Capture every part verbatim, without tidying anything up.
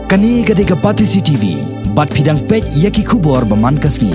Kane ka dei ka Batesi T V, bad phi dang peit ïa ki khubor ba man ka sngi.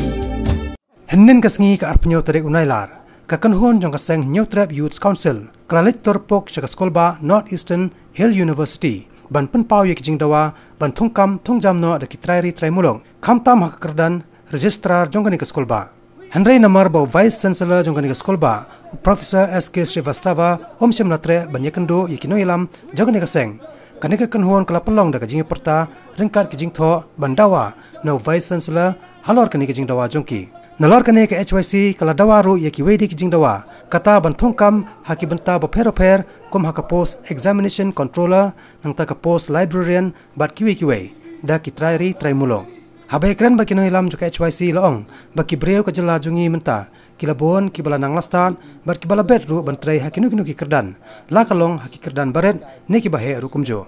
Hynnin ka sngi ka arphew tarik u Nailar, ka kynhun jong ka seng Hynñiewtrep Youth Council ka la leit tur pok sha ka skulbah North Eastern Hill University ban pynpaw ïa ki jingdawa ban thungkam thungjam noh da ki trai ri trai muluk, khamtam ha ka kyrdan Registrar jong kane ka skulbah. Hynrei namar ba u Vice Chancellor jong kane ka skulbah, u Professor S K Srivastava, um shym la treh ban ïakynduh ïa ki nongïalam jong kane ka seng, kane ka kynhun ka la pynlong da ka jingïapyrta ryngkat ki jingthoh ban dawa na u Vice Chancellor halor kane ka jingdawa jong ki. Nalor kane ka H Y C ka la dawa ruh ïa kiwei de ki jingdawa, kata ban thungkam ha ki bynta bapher bapher, kum ha ka post Examination Controller, nangta ka post Librarian bad kiwei kiwei, da ki trai ri trai muluk. Haba ïakren bad ki nongïalam jong ka H Y C la ong ba ki briew ka jylla jong ngi mynta ki la bun kiba la nang la stad bad kiba la bet ruh ban trei ha kino kino ki kyrdan, la ka long ha ki kyrdan barit ne kiba heh ruh kumjuh.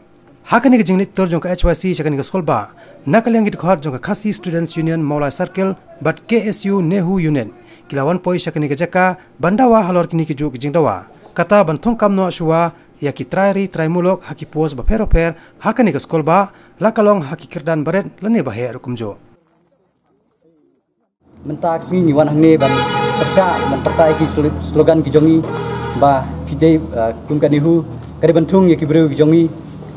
Ha kane ka jingleit tur jong ka H Y C sha kane ka skulbah, na ka liang ki dkhot jong ka Khasi Students Union Mawlai Circle bad K S U NEHU Unit, ki la wan poi sha kane ka jaka ban dawa halor kine ki juh ki jingdawa, kata ban thungkam noh shuwa ïa ki trai ri trai muluk ha ki post bapher bapher ha kane ka skulbah, la ka long ha ki kyrdan barit lane ba heh ruh kumjuh. Mynta ka sngi ngi wan hangne ban pyrshah ban pyrta ïa ki slo-, slogan ki jong ngi ba phi dei, uh, kum ka NEHU ka dei ban thung ïa ki briew ki jong ngi.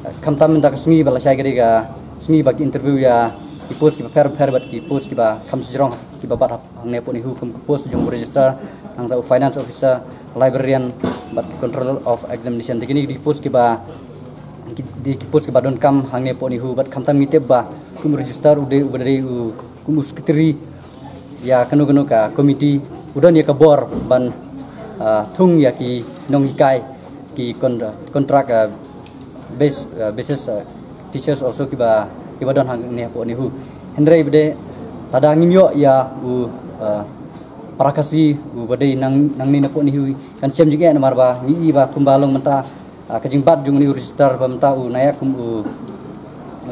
Uh, khamtam mynta ka sngi ba lashai ka dei ka sngi ba ki interview ïa ki post kiba pher pher bad ki post kiba kham shajrong kiba bat hangne hapoh NEHU, kum ka post jong u Registrar, nangta u Finance Officer, Librarian bad Controller of Examination. Te kine ki dei ki post kiba, ki dei ki post kiba donkam hangne hapoh NEHU bad khamtam ngi tip ba kum u Registrar u dei uba dei u kum u Secretary ïa kano kano ka committee, u don ïa ka bor ban, ah, thung ïa ki nonghikai, ki con-, contract, ah, base, ah, basis, ah, teachers also kiba, kiba don hangne hapoh NEHU. Hynrei ba dei lada ngim ïoh ïa u, ah, para Khasi uba dei nang, nangne napoh NEHU kan shem jingeh, namar ba ngi i ba kumba long mynta, ah, ka jingbat jong une u Registrar ba mynta u na ïa kum u,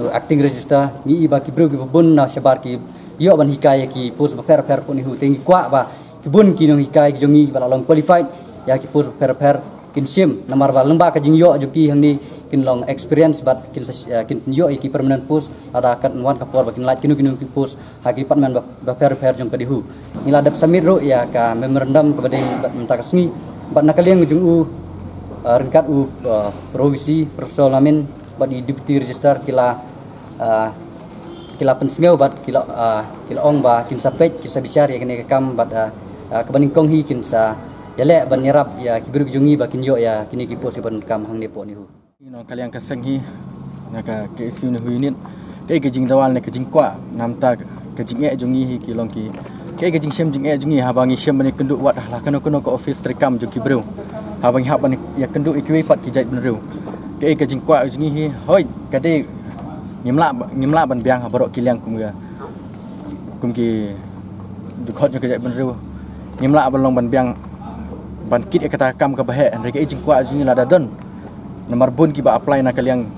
u acting Registrar, ngi i ba ki briew kiba bun na shabar ki ïoh ban hikai ïa ki post bapher bapher hapoh NEHU. Te ngi kwah ba ki bun ki nonghikai ki jong ngi ba la long qualified ïa ki post bapher bapher kin shim, namar ba lyngba ka jingïoh jong ki hangne kin long experience bad kin sa, eh, kin ïoh ïa ki permanent post lada kan wan ka por ba kin lait kino kino ki post ha ki department ba, bapher bapher jong ka NEHU. Ngi la dep submit ruh ïa ka memorandum kaba dei mynta ka sngi bad na ka liang jong u, ah, ryngkat u, ah, Pro V C, Professor Lamin bad i Deputy Registrar ki la, ah, ki la pynsngew bad ki la, ah, ki la ong ba kin sa peit, kin sa bishar ïa kane ka kam bad, ah, ah, kaba nyngkong hi kin sa ïaleh ban ïarap ïa ki briew ki jong ngi ba kin ïoh ïa kine ki post kiba donkam hangne hapoh NEHU. Na ka liang ka seng hi, na ka K S U NEHU Unit, kaei ka jingdawa ne ka jingkwah, namar ka jingeh jong ngi hi ki long ki, kaei ka jingshem jingeh jong ngi haba ngi shem ban ïakynduh wat ha la kano kano ka office treikam jong ki briew, haba ngi hap ban ïakynduh ïa kiwei pat ki jaitbynriew. Kaei ka jingkwah jong ngi hi, hooid ka dei ngim lah, ngim lah ban biang ha baroh ki liang kum ka, kum ki dkhot jong ka jaitbynriew. Ngim lah ban long ban biang ban kit ïa kata ka kam kaba heh, hynrei kaei ka jingkwah jong ngi lada don, namar bun kiba apply na ka liang,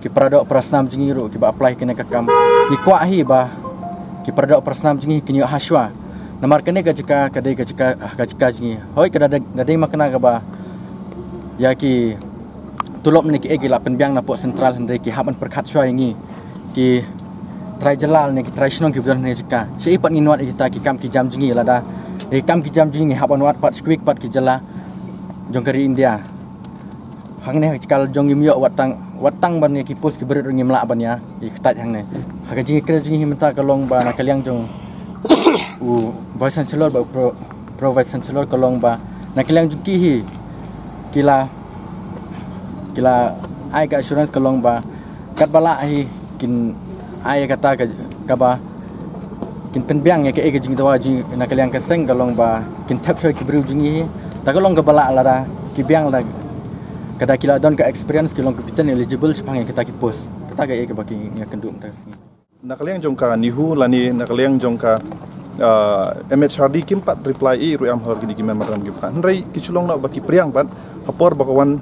ki paradoh parasnam jong ngi ruh kiba apply kane ka kam. Ngi kwah hi ba ki paradoh parasnam jong ngi kin ïoh ha shuwa, namar kane ka jaka ka dei ka jaka, ka jaka jong ngi. Hooid ka da dei, da dei ma kane kaba ïa ki tulop ne kiei ki la pynbiang napoh Central, hynrei ki hap ban pyrkhat shuwa ïa ngi ki trai jylla ne ki trai shnong kiba don ha kane ka jaka. Shaei pat ngin wad ïa kita ki kam ki jam jong ngi, lada ïa ki kam ki jam jong ngi ngi hap ban wad pat sha kiwei pat ki jylla jong ka ri India. Hangne ha ka jaka la jong ngim ïoh wat tang, wat tang ban ïa ki post kiba rit ruh ngim lah ban ïa, ïa kyntait hangne. Ha ka jingïakren jong ngi hi mynta ka long ba na ka liang jong u Vice Chancellor bad u Pro, Pro Vice Chancellor ka long ba na ka liang jong ki hi ki la, ki la ai ka assurance ka long ba katba lah hi kin ai kata ka, kaba kin pynbiang ïa kaei ka jingdawa jong ngi na ka liang ka seng, ka long ba kin thep shuwa ïa ki briew jong ngi hi. Ta ka long kaba lah lada ki biang, lada ka da ki la don ka experience, ki long competent, eligible shaphang ïa kita ki post. Kata kaei kaba ngi ïakynduh mynta ka sngi. Na ka liang jong ka NEHU lane na ka liang jong ka, ah, M H R D kim pat reply ei ruh em halor kine ki memorandum kiba, hynrei ki shu long noh ba ki pdiang pat ha por ba ka wan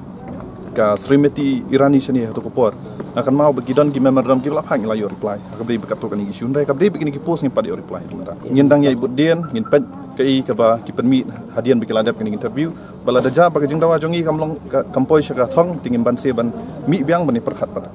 ka Srimati Irani shane, hato ka por nga kynmaw ba ki don ki memorandum kiba la phah, ngi la ïoh reply. Ha kaba dei ba katto katne ki issue, hynrei kaba dei ba kine ki post ngim pat ïoh reply mynta. Ngin dang ïai bud dien, ngin peit kaei kaba ki pynmih hadien ba ki la dep kane ka interview. Ba lada jia ba ka jingdawa jong ngi kam long, ka, kam poi sha ka thong, te ngin banse ban mih biang ban ïa pyrkhat pat.